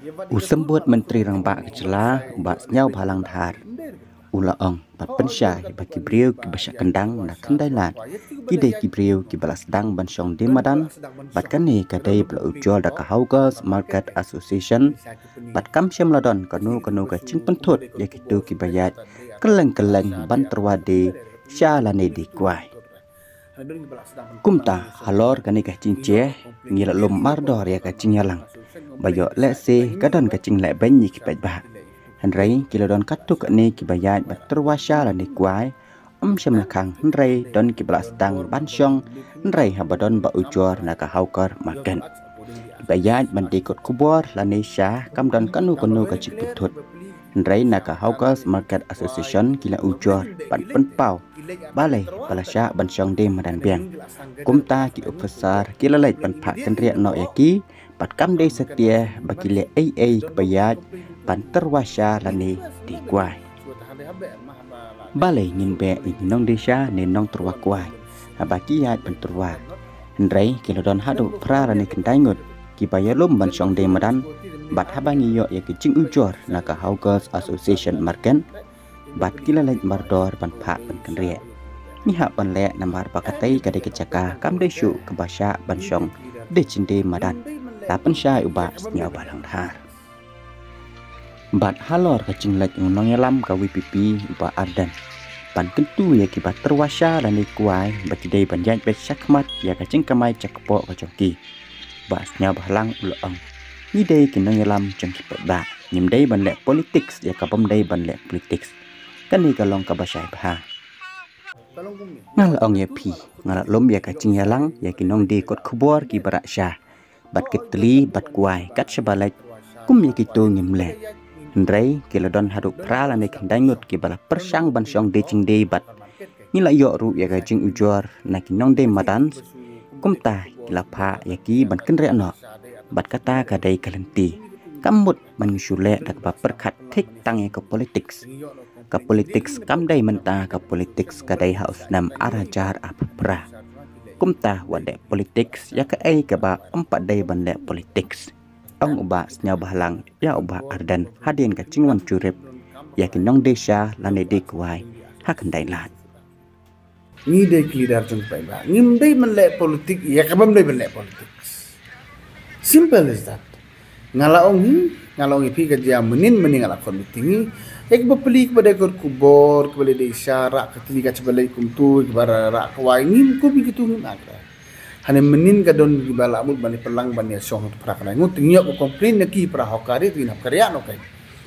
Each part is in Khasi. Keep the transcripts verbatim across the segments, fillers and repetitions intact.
U Symbud Myntri Rangbah ka jylla, u Bah Sniawbhalang Dhar, u la ong bad pynshai ba ki briew kiba shah kyndang na Khyndailad ki dei ki briew kiba la sdang ban shong die madan, bad kane ka dei ba la ujor da ka Hawkers Market Association, bad kam shym la don kano kano ka jingpynthut ïa kito kiba ïaid kylleng kylleng ban tyrwa die sha lane die kwai. Kumta, halor kane ka jingjia, ngi la lum mardor ïa ka jingïalang ba ïoh lehse ka don ka jingleh beiñ ïa ki paidbah. Hynrei ki la don katto katne kiba ïaid ban tyrwa sha lane kwai, ym shym la khang, hynrei don kiba la sdang ban shong, hynrei haba don ba ujor na ka Hawker Market, kiba ïaid ban die kot khubor lane sha, kam don kano kano ka jingpynthut. Hynrei na ka Hawkers Market Association ki la ujor ban pynpaw balei ba la shah ban shong die madan biang. Kumta ki ophisar ki la leit ban phah kynriah noh ïa ki, bad kam dei satia ba ki leh ei ei ba ïaid ban tyrwa sha lane die kwai. Balei ngin beh ïa ki nongdie sha ne nongtyrwa kwai haba ki ïaid ban tyrwa? Hynrei ki la don haduh phra lane khyndai ngut kiba ïalum ban shong die madan, bad haba ngi ïoh ïa ki jingujor na ka Hawkers Association Market, bad ki la leit mardor ban phah ban kynriah. Ngi hap ban leh namar ba katei ka dei ka jaka kam dei shuh kaba shah ban shong die jingdie madan, la pynshai u Bah Sniawbhalang Dhar. Bad halor ka jingleit u nongïalam ka V P P u Bah Ardent ban kyntu ïa kiba tyrwa sha lane kwai ba ki dei ban ïaid beit shakhmat ïa ka jingkamai jakpoh ka jong ki, Bah Sniawbhalang u la ong, ngi dei ki nongïalam jong ki paidbah, ngim dei ban leh politics ïa ka bym dei ban leh politics. Kane ka long kaba shai bha. Nga la ong ïa phi, nga la lum ïa ka jingïalang ïa ki nongdie kot khubor kiba rah sha, bad ki tylli bad kwai kat shaba leit kum ïa kito ngim leh. Hynrei ki la don haduh phra lane khyndai ngut kiba la pyrshang ban shong die jingdie, bad ngi la ïoh ruh ïa ka jingujor na ki nongdie madan. Kumta ki la phah ïa ki ban kynriah noh, bad kata ka dei ka lynti. Kam mut ban ngi shu leh da kaba pyrkhat thik tang ïa ka politics. Ka politics kam dei mynta, ka politics ka dei ha u snem ar hajar arphew phra. Kumta wat leh politics ïa kaei kaba ym pat dei ban leh politics, ong u Bah Sniawbhalang ïa u Bah Ardent hadien ka jingwan jurip ïa ki nongdie sha lane die kwai ha Khyndailad. Ngi dei ki leader jong ki paidbah, ngim dei ban leh politics ïa ka bym dei ban leh politics. Simple as that. Nga la ong hi, nga la ong ïa phi ka jia mynnin mynnin nga la khot meeting hi. Ïa kiba plie kiba dei kot khubor, kiba leit die sha, rah ka tylli kat shaba leit kumto, kiba rah, rah kwai, ngim, kum ïa kito ngim akra. Hane mynnin ka don kiba la mut ban ïa pynlang ban ïa shong ha tu phra khyndai ngut, te ngi ïoh ka complain na ki para hawkar, te ngin hap kynriah noh kein.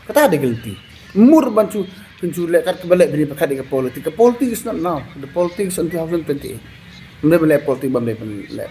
Kata dei ka lynti. Mut ban shu, phin shu leh kat kaba leh, phin ïa pyrkhat ïa ka politics. Ka politics is not now. The politics is on two thousand twenty-eight. Bym dei ban leh politics, bym dei ban leh.